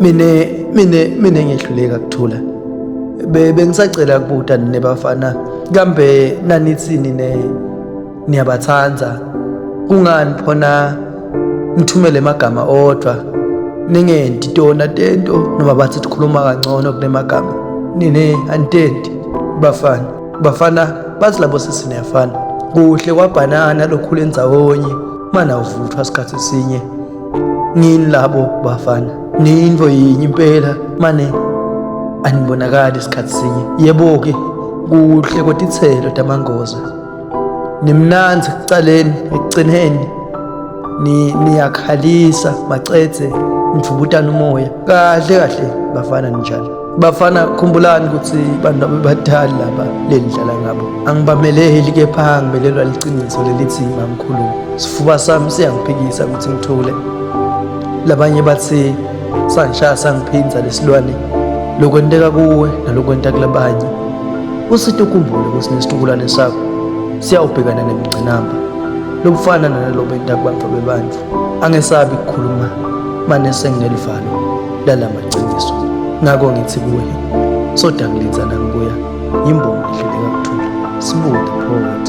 Mina mina mina ngehluleka kuthula. Bengisacela kubuta nine bafana kambe nanithini ne niyabathanda kungani phona nithumele amagama odwa ningenti tona tento noma bathi tikhuluma kangcono kunemagama nine anitenti bafana bafana bathi labo sisi niyafana kuhle kwabhanana lokhula endzawonye mana uvuthwa isikhathi esinye ngini labo bafana niyinto yinye impela mane anibonakali isikhathi sinye yebo-ke kuhle kwetithelo tamangoza nimnanzi ekucaleni ekugcineni niyakhalisa macethe nivubutana umoya kahle kahle bafana ninjalo bafana khumbulani ukuthi bantu abadala laba lenidlala ngabo angibameleli kepha ngimelelwa liqiniso lelithi mamkhulu sifuba sami siyangiphikisa ukuthi ngithule labanye bathi sangishaya sangiphinza lesilwane lokwenteka kuwe nalokwenta kulabanye Usite ukhumbule ukuthi nesitukulwane sakho siyawubhekana nemingcinamba lokufana nalelo benta kubantu bebandla. Angesabi ukukhuluma mane senginelivalo lala maqiniso. Ngakho ngithi kuwe soda ngilitha nangibuya yimbongi ehluleka kuthula. Sibude pho.